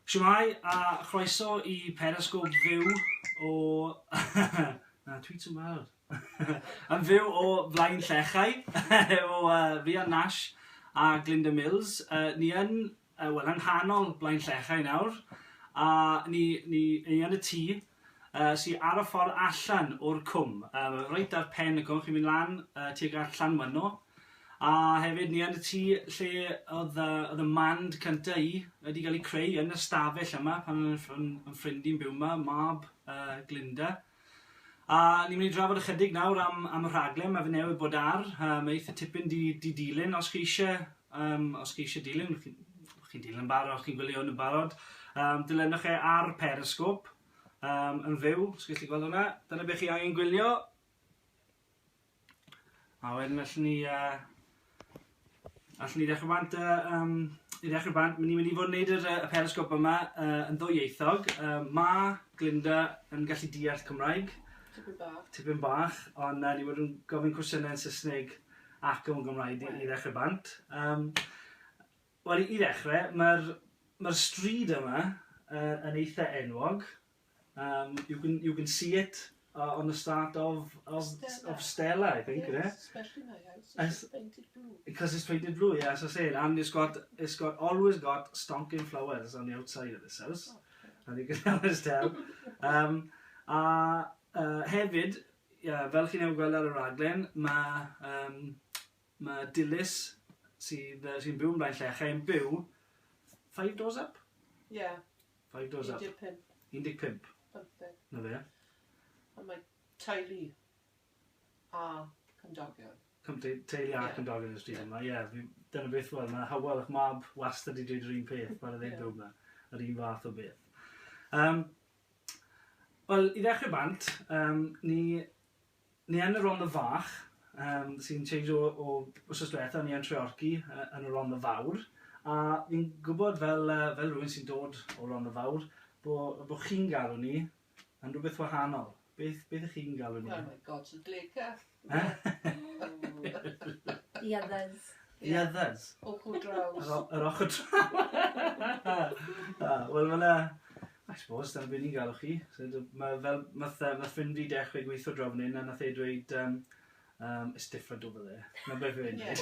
Shwmae a chroeso i Periscope fyw o... Na, tweets yn barod. Yn fyw o Flaen Llechau efo uh, Rhian Nash a Glinda Mills. Uh, ni yn, uh, wel, yng nghanol Blaen Llechau nawr, a ni, ni, ni yn y tŷ uh, sy ar y ffordd allan o'r cwm. Uh, reit ar pen y cwm, chi'n mynd lan uh, tuag at Llanwynno. A hefyd ni yn y tŷ lle oedd, uh, oedd y mand cynta i wedi cael ei creu yn y stafell yma pan oedd yn, yn ffrind i'n byw yma, mab uh, Glinda. A ni'n mynd i drafod ychydig nawr am, am y rhaglen mae fe newydd bod ar. Mae eitha tipyn di, di dilyn os chi eisiau, um, os chi eisiau dilyn, chi'n chi dilyn yn barod, chi'n gwylio hwn yn barod. Um, dilynwch e ar Periscope um, yn fyw, os chi'n gallu gweld hwnna. Dyna beth chi angen gwylio. A wedyn allwn ni, uh, allwn ni ddechrau bant, uh, um, i ddechrau bant, ni'n mynd i fod yn neud yr, y perisgop yma uh, yn ddwyieithog. Uh, mae Glinda yn gallu deall Cymraeg. Tipyn bach. Tipyn bach, ond uh, ni wedi yn gofyn cwestiynau yn Saesneg ac yn Gymraeg i, i ddechrau bant. Um, Wel, i ddechrau, mae'r mae stryd yma uh, yn eitha enwog. You can you can see it on the start of of Stella. of Stella, I think, yes, especially my house. It's painted blue. Because it's painted blue, yeah, as I say, and it's got it's got always got stonking flowers on the outside of this house. Oh, yeah. And you can always tell. Um, a hefyd, yeah, fel chi'n ei gweld ar y raglen, mae um, ma Dilys sydd uh, sy'n byw yn Blaen Llechau yn byw five doors up? Yeah. Five doors up. 15. 15. 15. Na fe. A mae teulu a cymdogion. Teulu a yeah. cymdogion y stryd yma, ie. Yeah, dyna beth wel, mae Hywel eich mab wastad wedi dweud yr un peth, mae'n yeah. byw yma, yr un fath o beth. Um, Wel, i ddechrau bant, um, ni, ni yn y Rhondda Fach, um, sy'n change o, o wsos diwetha, ni yn Treorci uh, yn y Rhondda Fawr, a fi'n gwybod fel, uh, fel rhywun sy'n dod o Rhondda Fawr, bo, bo chi'n galw ni yn rhywbeth wahanol. Beth, beth ych chi'n galw ni? Oh my god, so Gleca. The others. The others. Ochr draws. Yr ochr draws. Wel, fel I suppose, dyna beth ni'n galw chi. So, mae fel, nath, nath ffrind fi dechrau gweithio draw fan hyn, a nath e dweud, um, it's different over there. Na beth fe'n dweud.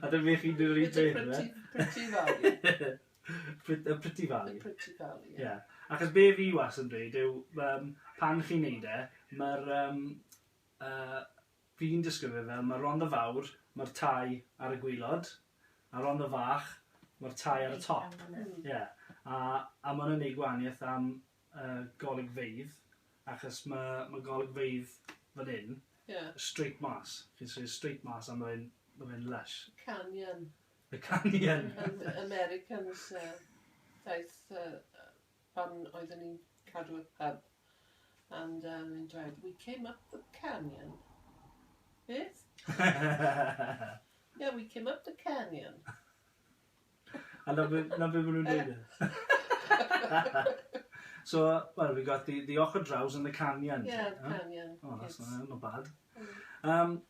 A dyna beth chi'n dweud yr un peth, Pretty Valley. Pretty Valley. The Pretty Valley, yeah. yeah. Achos be fi was yn dweud yw, um, pan chi'n neud e, mae'r... Um, fi'n disgrifio fel, mae Rhondda Fawr, mae'r tai ar y gwaelod, a Rhondda Fach, mae'r tai ar y top. Ie. Yeah. A, a mae hwnna'n neud gwahaniaeth am uh, golygfeydd, achos mae, mae golygfeydd fan hyn, yeah. straight mas. Chi'n sôn straight mas a mae'n ma fe lush. Canyon. The Canyon. Americans uh, daeth uh, pan oedden ni'n cadw y pub and um, yn dweud, we came up the canyon. Beth? Yeah, we came up the canyon. A na be, na be maen nhw'n dweud? So, well, we got the, the ochr draws and the canyon. Yeah, the canyon. Oh, that's not, not bad. Um,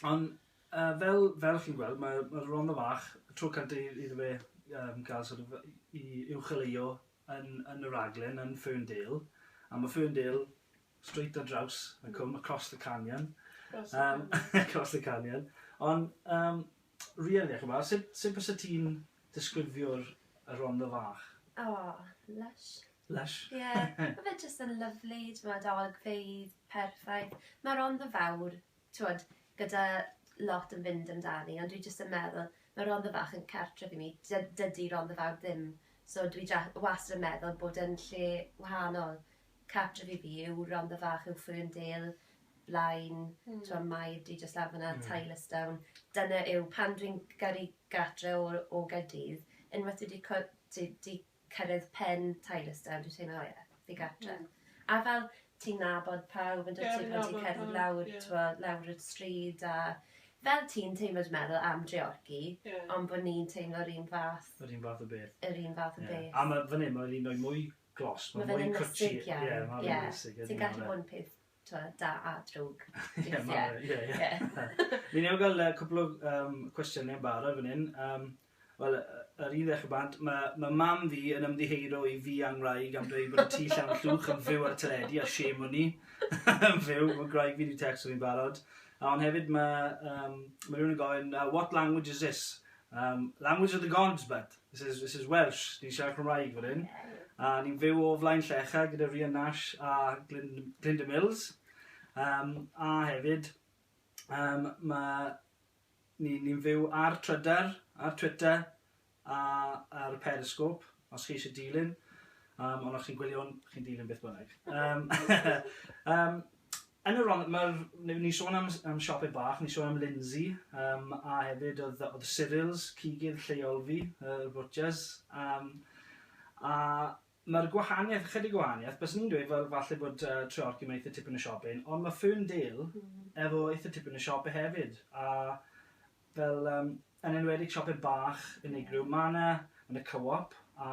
ond uh, fel, fel chi'n gweld, mae, mae Rhondda Fach, y tro cyntaf iddo fe um, gael sort of, i uwcholeuo yn, yn y raglen, yn Ferndale. A mae Ferndale straight ar draws y cwm, across the canyon. Across the Um, across the canyon. Ond, um, really, chi'n gwybod, sut, sut byse ti'n disgrifio'r y Rhondda Fach? Oh, lush. Lush. Ie, yeah, mae fe jyst yn lyfli, ti'n gwbod, olygfeydd perffaith. Mae Rhondda Fawr, ti'n gwbod, gyda lot yn fynd amdani, ond dwi jyst yn meddwl, mae Rhondda Fach yn cartref i mi, dydy Rhondda Fawr ddim. So dwi wastad yn meddwl bod yn lle wahanol. Cartref i fi yw Rhondda Fach, yw Ferndale, Blaen, mm. Maerdy, jyst lawr fyna, Tylorstown. Dyna yw, pan dwi'n gyrru gatre o, o Gaerdydd, unwaith dwi wedi di, di cyrraedd pen Tylorstown, dwi'n teimlo, o ie, fi gatre. A fel ti'n nabod pawb yn dod Ie, ti fi'n pan ti'n nabod cerdded pawb, lawr, ie. t'mo', lawr y stryd a fel ti'n teimlo dwi'n meddwl am Dreorci, ond bod ni'n teimlo'r un fath. Yr un fath o beth. Yr un fath o beth. A mae fan hyn, mae'n un o'i mwy glos, Mae mae'n fe'n mwy cwtchy. ynysig iawn. Ie, mae'n Ie, ynysig. Sy'n gallu bod yn peth t'mo', da a drwg. Ie, ma' fe, ie, ie. Ni newydd gael uh, cwpl o um, cwestiynau yn barod fan hyn. Um, Wel, yr un ddechrau bant, mae mam fi yn ymddiheuro i fi a'n ngwraig am dweud bod y tŷ llawn llwch yn fyw ar y teledu, a shame on ni. Yn fyw, mae gwraig fi wedi texto fi'n barod. A ond hefyd mae rhywun yn gofyn, "What language is this?" Language of the gods, but. This is Welsh. Ni'n siarad Cymraeg fan hyn. A ni'n fyw o flaen Llecha gyda Rhian Nash a Glynda Mills. A hefyd, mae ni'n fyw ar Trydar, ar Twitter a ar Periscope, os chi eisiau dilyn. Ond os chi'n gwylio hwn, chi'n dilyn beth bynnag. Yn y ron, ni'n sôn am siopau bach, ni'n sôn am Lindsay, a hefyd oedd Cyril's, cigydd lleol fi, y butchers. A mae'r gwahaniaeth, chydig o wahaniaeth, bys ni'n dweud fel falle bod Treorci mae'n eitha tipyn o shopping, ond mae Ferndale efo eitha tipyn o siopau hefyd. A fel, yn enwedig siopau bach unigryw, mae yna ma Co-op a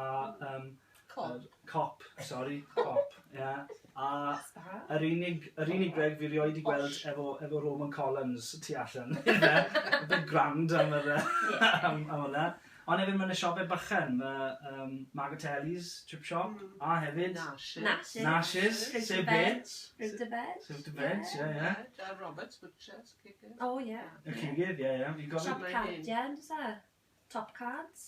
Cop. Cop, sorry, Cop, ie. Yeah. A yr unig greg fi rioed i gweld efo Roman columns tu allan. A bit grand am hwnna. Ond hefyd mae'n y siopau bychan, mae Margatelli's Chip Shop, a hefyd Nash's. Nash's. Nash's, Fruit sef and be? Veg. Fruit and Veg. Fruit and Veg, ie. Yeah, Roberts Butchers, cigydd. Oh, yeah. Y cigydd, ie. Fi'n gofio. Siop cardiau, yn does e? Top Cards.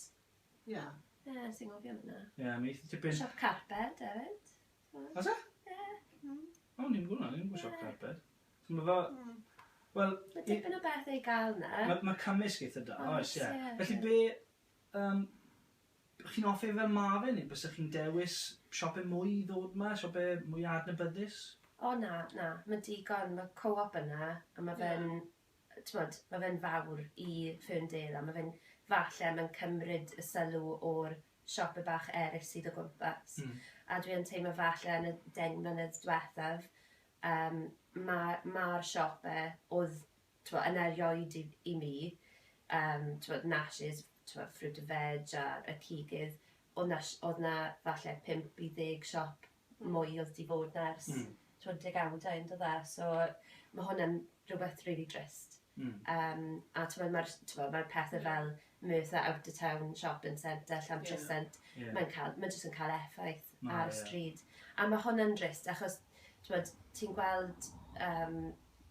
Yeah. Ie, yeah, sy'n gofio am hynna. Ie, mae eitha tipyn. Siop carped hefyd. Oes e? Ie. O, ni'n gwybod, ni'n gwybod siop carped. So mae fel, wel, Mae dipyn o bethau i gael na. Mae cymysg eitha da, oes, Oes, ie. ie, Felly ie. be, chi'n hoffi fel ma fe, neu bysych chi'n dewis siopau mwy i ddod ma, siopau mwy adnabyddus? O na, na, mae digon, mae Co-op yna, a mae fe'n, t'mod, mae fe'n fawr i Ferndale, a mae fe'n, falle mae'n cymryd y sylw o'r siopau bach eraill sydd o gwmpas. A dwi yn teimlo falle yn y 10 mlynedd diwethaf, mae'r ma siopau oedd, t'mod, yn erioed i mi, t'mod, Nash's, t'mod, Fruit and Veg a y cigydd, oedd na falle 5 i 10 siop mwy oedd di bod na ers t'mod, degawdau yn dod e. So mae hwnna'n rhywbeth really drist. A t'mod, mae'r ma pethau fel Merthyr Out of Town Shopping Centre, Llantrisant, mae'n jyst yn cael effaith ar y stryd. A mae hwnna'n drist achos t'mod, ti'n gweld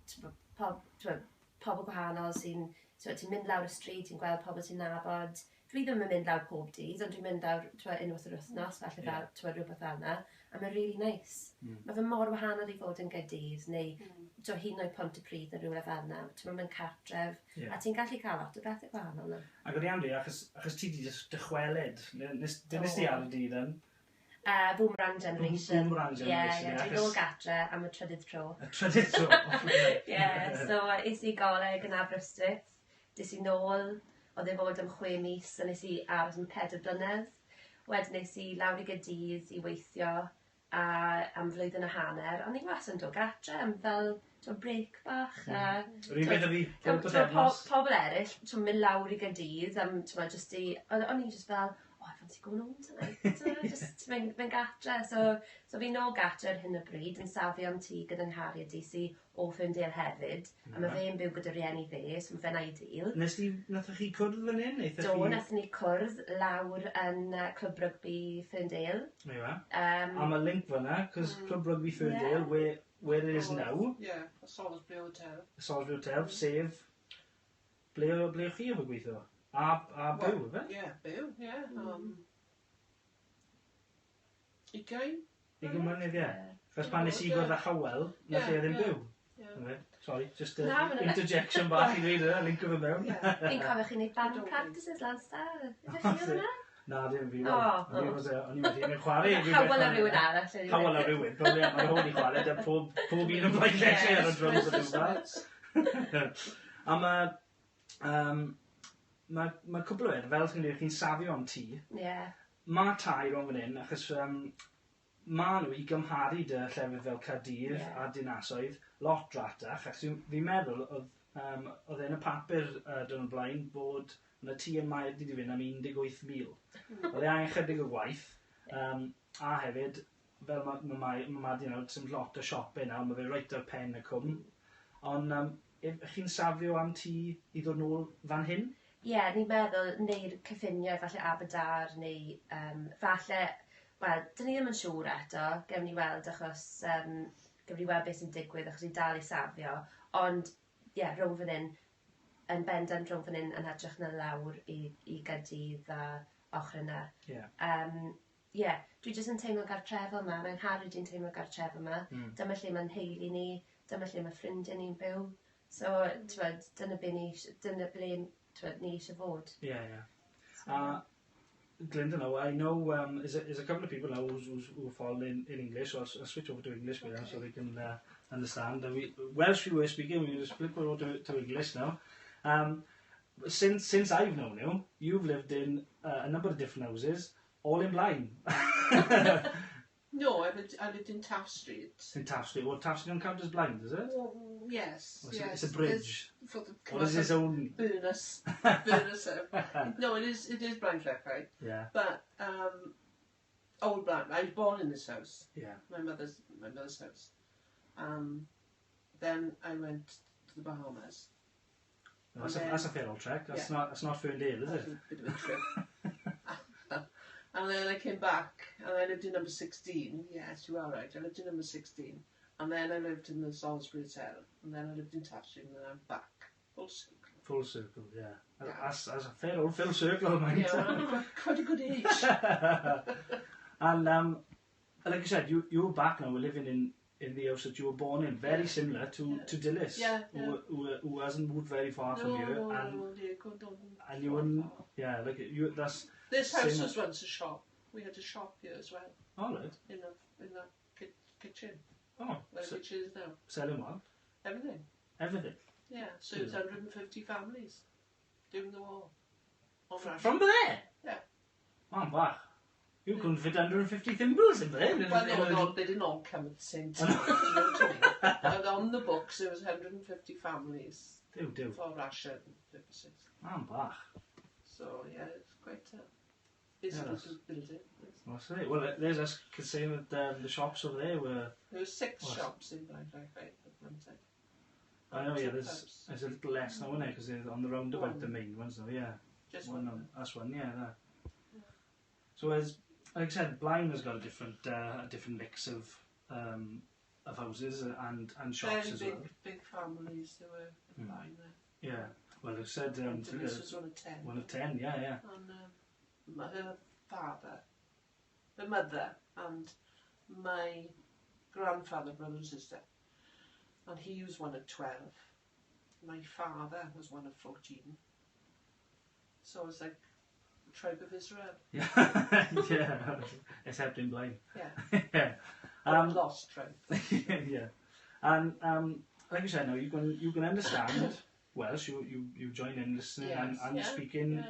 t'mod, t'mod, pobl gwahanol sy'n, t'mod, ti'n mynd lawr y stryd, ti'n gweld pobl ti'n nabod. Dwi ddim yn mynd lawr pob dydd, ond dwi'n mynd lawr, t'mod, unwaith yr wythnos, falle fel, t'mod, rhywbeth fel yna. A mae'n really nice. Mae fe mor wahanol i fod yn Gaerdydd, neu hyd yn oed Pontypridd neu rhywle fel yna. T'mod, mae'n cartref, a ti'n gallu cael lot o bethau gwahanol yna. Ac o'n i am dweud, achos ti di just dychwelyd, nes di ar y dydd yn? Boomerang Generation. Boomerang Generation, Ie, ie, dwi'n nôl gatre am y trydydd tro. Y trydydd tro? Ie, so es i goleg yn Aberystwyth, des i nôl, oedd e fod am 6 mis, a nes i aros am 4 blynedd. Wedyn nes i lawr i Gaerdydd i weithio a am flwyddyn a hanner. O'n i wastad yn dod gatre am fel, t'mo', break bach. A, Yr un peth â fi, t'mo', pob pythefnos. pobl eraill, t'mo', mynd lawr i Gaerdydd am, t'mo', just i, o'n i just fel, "Oh, I fancy going home tonight." T'mo', just mynd gatre. So fi nôl gatre ar hyn o bryd yn safio am tŷ gyda nghariad i sy o Ferndale hefyd. A mae fe'n byw gyda rieni fe, so mae fe'n ideal. Nathoch chi cwrdd fan hyn? Naethoch Do, chi? nathon ni cwrdd lawr yn Clwb Rygbi Ferndale. Ie. A mae link fyna, cos Clwb Rygbi Ferndale, where it is now, Yeah, the Salisbury Hotel. Salisbury Hotel, sef ble o'ch chi efo gweithio? A byw, ife? Yeah, byw, yeah. 20? 20 mlynedd, ie. Chos pan nes i gwrdd â Howell, nath e ddim byw. Ife? Sorry, just a Na, ma' 'na- interjection bach i ddweud yna, link o fe mewn. Fi'n cofio chi'n neud band Don't practices lan star. Ydych chi oedd yna? Na, dim fi. O, O'n i o'n i wedi yn chwarae. Howell a rhywun arall, anyway. Howell a rhywun, probably, mae'n hwn i chwarae, da pob un yn blaen llechi ar y drums a rhywbeth. A mae cwpl o beth, fel chi'n dweud, chi'n safio am tŷ. Mae tai rownd fan hyn, achos ma nhw i gymharu dy llefydd fel Caerdydd a dinasoedd, lot ratach, achos fi'n meddwl oedd e'n y papur dyn nhw'n blaen bod yna tŷ yn Maerdy di fynd am 18,000. Oedd e angen chydig o gwaith, a hefyd, fel mae Madi nawr, sy'n lot o siopau nawr, mae fe reit ar pen y cwm. Ond chi'n safio am tŷ i ddod nôl fan hyn? Ie, yeah, ni'n meddwl neu'r cyffiniau, falle Aberdâr neu falle, wel, dyn ni ddim yn siŵr eto, gewn ni weld achos gewn ni weld beth sy'n digwydd achos ni'n dal i safio, ond ie, yeah, rownd fan hyn, yn bendant rownd fan hyn yn hytrach na lawr i Gaerdydd a ochr yna. Ie, dwi jyst yn teimlo gartrefol yma, mae'n Harry di'n teimlo gartrefol yma. Dyma lle mae'n nheulu ni, dyma lle mae ffrindiau ni'n byw. So, t'wod, dyna ble, t'wod, ni eisiau fod. Yeah. So, Glenda, now, I know there's a couple of people now who follow in English, so I'll switch over to English with them so they can understand. And Welsh we were speaking, we just flip over to English now. Since I've known you, you've lived in a number of different houses, all in Blaen. No, I lived in Taff Street. In Taff Street. Well, Taff Street don't count as Blaen, does it? Well, yes, Or yes. it's a bridge. For the Or is his own? Burness. Burness. No, it is Blaenllechau. But old Blaen. I was born in this house. My mother's house. Then I went to the Bahamas. That's a fair old trek. That's not Ferndale, is That's it? a bit of a trip. And then I came back and I lived in number 16. Yes, you are right. I lived in number 16. And then I lived in the Salisbury Hotel. And then I lived in Taff Street and then I'm back. Full circle. Full circle, yeah. Yeah. That's a fair old full circle, mate. Yeah, well, I'm quite a good age. And like you said, you're back now. We're living in the house that you were born in. Very similar to Dilys, who hasn't moved very far from No, here. no, and no, dear, go don't. And you wouldn't, yeah, like you. That's This house same- was once a shop. We had a shop here as well All right. in the kitchen Oh, where the kitchen is now. Selling what? Everything. Everything. Yeah, so it was 150 families during the war. On ration. From there? Yeah. Oh, bach. You couldn't fit 150 thimbles in there. Well, no, they didn't all come at the same time. Do you know what I mean? But on the books, there was 150 families Duw, duw. for ration purposes. Oh, bach. So, yeah, it's quite a busy little building. What's it? Well, there's us saying that the shops over there were. There were six What? shops in Blaenllechau at one time. I know, Two yeah, there's, pubs. there's a little less now, isn't there? Because they're on the roundabout, One. the main ones now, yeah. Just One, one. that's one, yeah. That. So as like I said, Blaen has got a different mix of houses and shops Very as big, well. big families there were in Blaen there. Yeah. Well, like I said, And Denise was one of 10. One of 10, yeah. And her father, her mother, and my grandfather, brother and sister. And he was one of 12. My father was one of 14. So it was like the tribe of Israel. Yeah, except in Blaen. Yeah. Lost tribe. Yeah. And like you said, now you can understand Welsh. You join in listening and speaking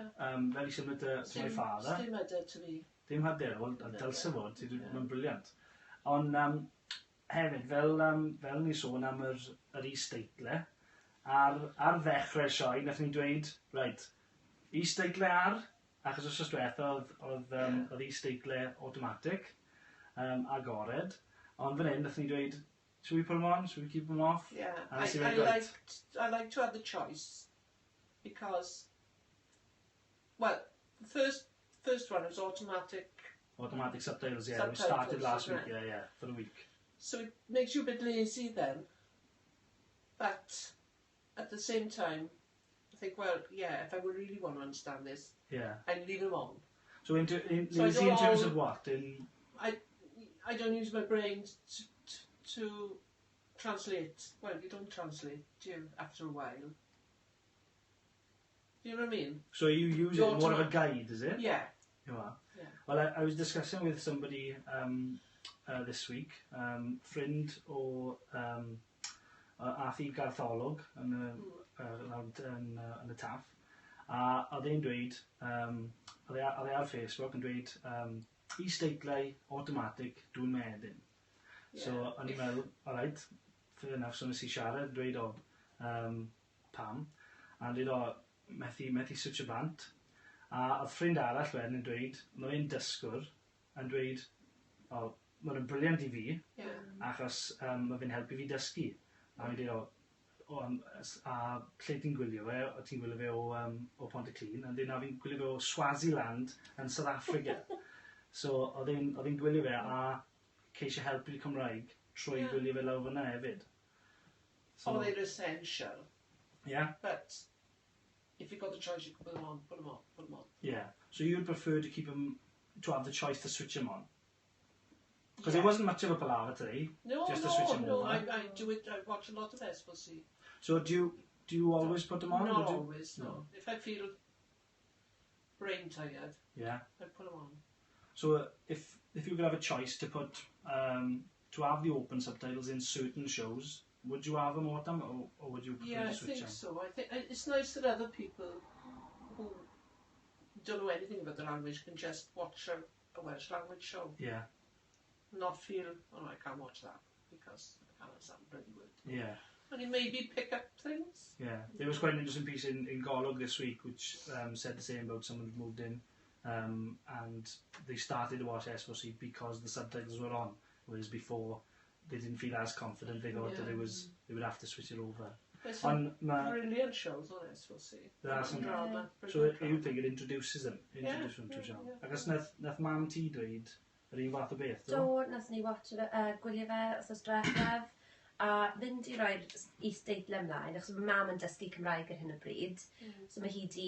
very similar to my father. Same idea to me. Dim hyder, wel, a dylse fod, ti Ie. mae'n brilliant. Ond hefyd, fel ni sôn am yr is-deitle, ar ddechrau'r sioe, nath ni dweud, reit, is-deitle ar, achos wsos diwetha oedd is-deitle automatic, agored, ond fan hyn, nath ni dweud, "Should we put them on? Should we keep them off?" Yeah, And I see I where you I like to have the choice because, well, the first one was automatic, Automatic subtitles, yeah, we subtitles, started last week, wasn't it? yeah, for the week. So it makes you a bit lazy then. But at the same time, I think, well, yeah, if I would really want to understand this, I'd leave them on. So So I lazy don't in terms of what? In I don't use my brain to translate. Well, you don't translate, do you, after a while? Do you know what I mean? So you use The it more of a automatic- guide, is it? Yeah. You are. Yeah. Well, I was discussing with somebody this week, ffrind o ath i Gartholwg yn y Taff, a oedd e'n dweud, oedd e ar Facebook yn dweud, "Isdeitlau automatic, dwi'n medyn." So, o'n i'n meddwl, alright, fair enough, so nes i siarad, dweud o, pam, a dweud o, methu switcho bant. A oedd ffrind arall wedyn yn dweud, mae'n dysgwr, yn dweud, "O, mae'n brilliant i fi, achos mae fe'n helpu fi dysgu." A fi'n dweud, "O, o, a lle ti'n gwylio fe, o ti'n gwylio fe o Pontyclun, a dweud na fi'n gwylio fe o Swaziland yn South Africa. So oedd e'n gwylio fe a ceisio helpu'r Cymraeg trwy gwylio fe lawr fyna hefyd. So, oh, they're essential. But if you've got the choice, you can put them on, put them on, put them on. Yeah. So you'd prefer to keep them, to have the choice to switch them on? Because there wasn't much of a palaver today. No, just to no, switch them no. over. I do it. I watch a lot of S4C. So do you always put them on? Not Or do you- always, no. No. If I feel brain tired, I put them on. So if you could have a choice to have the open subtitles in certain shows, would you have them, Autumn, or would you prefer Yeah, to I switch think them? so. I think it's nice that other people who don't know anything about the language can just watch a Welsh language show, not feel, "Oh, I can't watch that because I can't understand a bloody word." And you maybe pick up things. Yeah. There was quite an interesting piece in Golwg this week which said the same about someone who moved in and they started to watch S4C because the subtitles were on, whereas before they didn't feel as confident. They thought that it was they would have to switch it over. There's some Ond ma, brilliant shows on S4C. There are some- Drama. So Brilliant you drama. think it introduces them, introduces them to genre. Ac os nath mam ti dweud yr un fath o beth, do? Do, nath ni watch fe, gwylio fe wythnos diwethaf, a fynd i roi'r isdeitl ymlaen, achos mae mam yn dysgu Cymraeg ar hyn o bryd, so mae hi di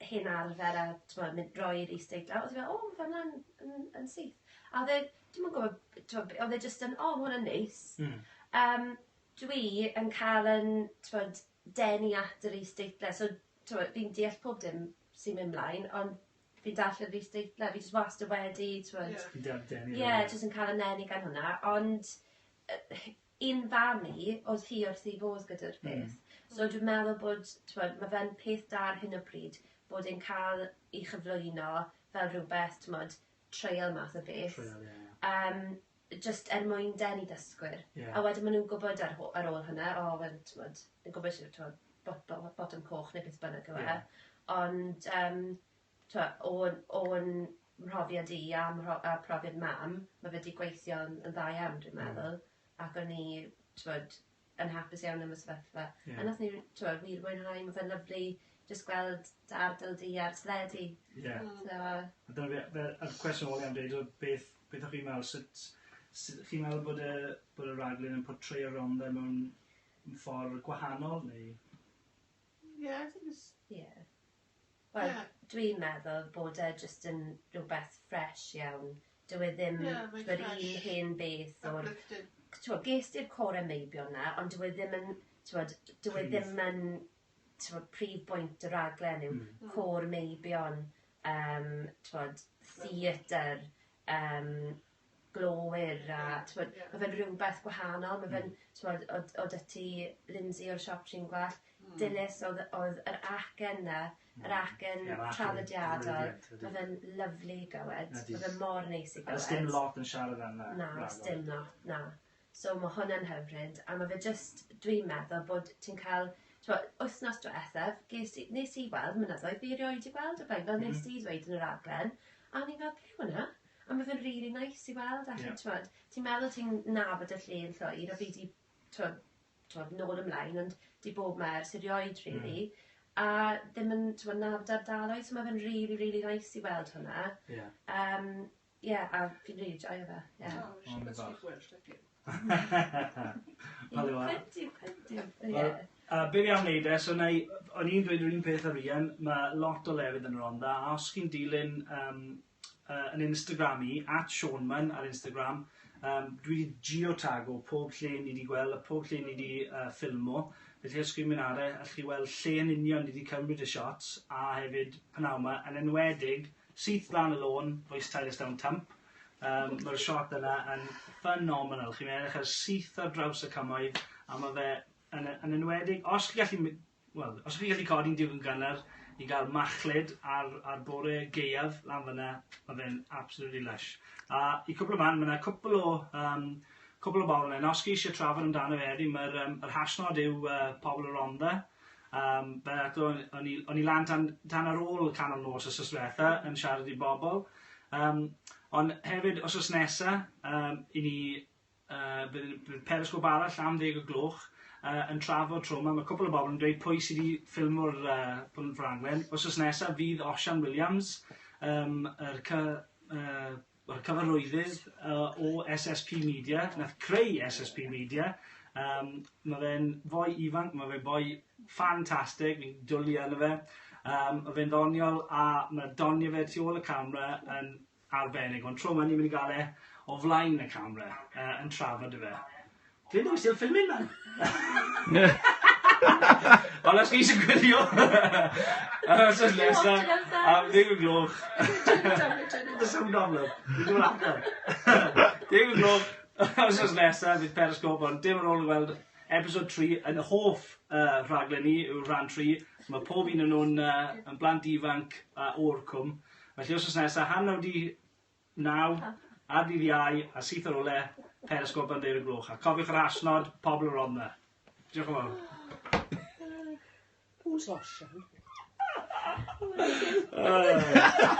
hen arfer a t'mod, mynd roi'r isdeitl, a oedd hi fel, "O, mae fe ymlaen yn syth." A oedd e, dwi'm yn gwybod, t'mod, oedd e jyst yn, "O, ma hwnna'n neis." Dwi yn cael yn, t'mod, denu at yr isdeitlau, so t'mod, fi'n deall pob dim sy'n mynd mlaen, ond fi'n darllen yr isdeitlau, fi jyst wastad wedi, t'mod, Fi'n denu. Ie, yeah, jyst yn cael y nenu gan hwnna, ond un fam i, oedd hi wrth ei fodd gyda'r peth. So dwi'n meddwl bod, t'mod, mae fe'n peth da ar hyn o bryd, bod e'n cael ei chyflwyno fel rhywbeth, t'mod, trial math o beth. Trial, ie. Just er mwyn denu dysgwyr. A wedyn maen nhw'n gwybod ar ôl hynna, o, wel, t'mod, yn gwybod sydd, t'mod, botwm coch neu beth bynnag yw e. Ond, t'mod, o'n mhrofiad i a profiad mam, mae fe wedi gweithio yn dda iawn, dwi'n meddwl. Ac o'n i, t'mod, yn hapus iawn am y sefyllfa. A nath ni, t'mod, wir mwynhau, mae fe'n lyfli just gweld dy ardal di ar teledu. So, A dyna a'r cwestiwn ôl i am dweud, oedd beth o'ch chi'n meddwl, sut chi'n meddwl bod y raglen yn portreio Rhondda mewn ffordd gwahanol, neu? Yeah, I think it's Yeah. Wel, dwi'n meddwl bod e just yn rhywbeth fresh iawn. Dyw e ddim Yeah, mae'n t'mod, fresh. un hen beth o'r Uplifting. T'mod, ges ti'r core meibion na, ond dyw e ddim yn, t'mod, dyw e Prif. ddim yn, t'mod, prif bwynt y raglen yw côr meibion, t'mod, theatr, glowyr a, t'mod, mae fe'n rhywbeth gwahanol, mae fe'n, t'mod, oedd ti Lindsay o'r siop trin gwallt, Dilys oedd yr acen na, yr acen Ie, yr acen traddodiadol, brilliant, ydi. mae fe'n lyfli i glywed, Ydi. mae fe mor neis i A glywed. does dim lot yn siarad am na. Na, dim lot, na. So mae hwnna'n hyfryd, a mae fe just, dwi'n meddwl bod ti'n cael, t'mod, wythnos diwethaf, nes i weld mynyddoedd fi erioed i gweld o blaen, fel nes di ddweud yn y raglen, a o'n i'n fel, "Be yw hwnna?" A mae fe'n really nice i weld, allan, t'mod, ti'n meddwl ti'n nabod y lle yn llwyr, a fi di, t'mod, nôl ymlaen, ond di bod 'ma ers erioed, really. A ddim yn, t'mod, nabod ardaloedd, so mae fe'n really, really nice i weld hwnna. Yeah, a fi'n really joio fe, yeah. Oh, she Oh, can bach. speak Welsh like you. Wel, yw e. Could do, could do. Wel, Yeah. Be fi am wneud e, so na i, o'n i'n dweud yr un peth ar Ian, mae lot o lefydd yn y Rhondda, a os chi'n dilyn yn Instagram i, @Seanman ar Instagram, dwi wedi geotago pob lle ni wedi gweld, a pob lle ni wedi ffilmo. Felly os chi'n mynd ar e, allwch chi weld lle yn union ni wedi cymryd y shots, a hefyd pnawn 'ma, yn enwedig, syth lan y lôn, Voice Tylorstown Tump. Mae'r shot yna yn phenomenal. Chi'n edrych ar syth ar draws y cymoedd, a mae fe yn enwedig, os chi'n gallu, wel, os chi'n gallu codi'n digon gynnar i gael machlud ar bore gaeaf lan fyna, mae fe'n absolutely lush. A i cwpl o man, mae yna cwpl o bobl yna. Os chi eisiau trafod amdano fe heddi, mae'r yr hashnod yw pobl y Rhondda. Fel eto, o'n i lan tan ar ôl canol nos wythnos diwetha yn siarad i bobl. Ond hefyd, wythnos nesa, i ni, bydd Periscope arall am 10 o gloch. yn trafod tro 'ma. Mae cwpl o bobl yn dweud pwy sydd wedi ffilmo'r rhaglen. Wythnos nesaf fydd Osian Williams, yr cyfarwyddydd o SSP Media, nath creu SSP Media. Mae fe'n foi ifanc, mae fe'n boi ffantastig, fi'n dwlu arno fe. Mae fe'n ddoniol a mae doniau fe tu ôl y camera yn arbennig. Ond tro 'ma ni'n mynd i gael e o flaen y camera yn trafod y fe. Glyndo, we're still filming, man. Ond os chi eisiau gwylio wythnos nesa am 10 o'r gloch. The sound off, look. Dwi'n dod allan. 10 o'r gloch wythnos nesa fydd Periscope, ond dim ar ôl i weld episode 3 yn hoff rhaglen ni yw rhan 3. Mae pob un o'n nhw'n yn blant ifanc o'r cwm. Felly wythnos nesa, 8:30 ar ddydd Iau a syth ar ôl e, Periscope am 10 o'r gloch. A cofiwch yr hashnod, pobl y Rhondda. Diolch yn fawr. Who's Osian?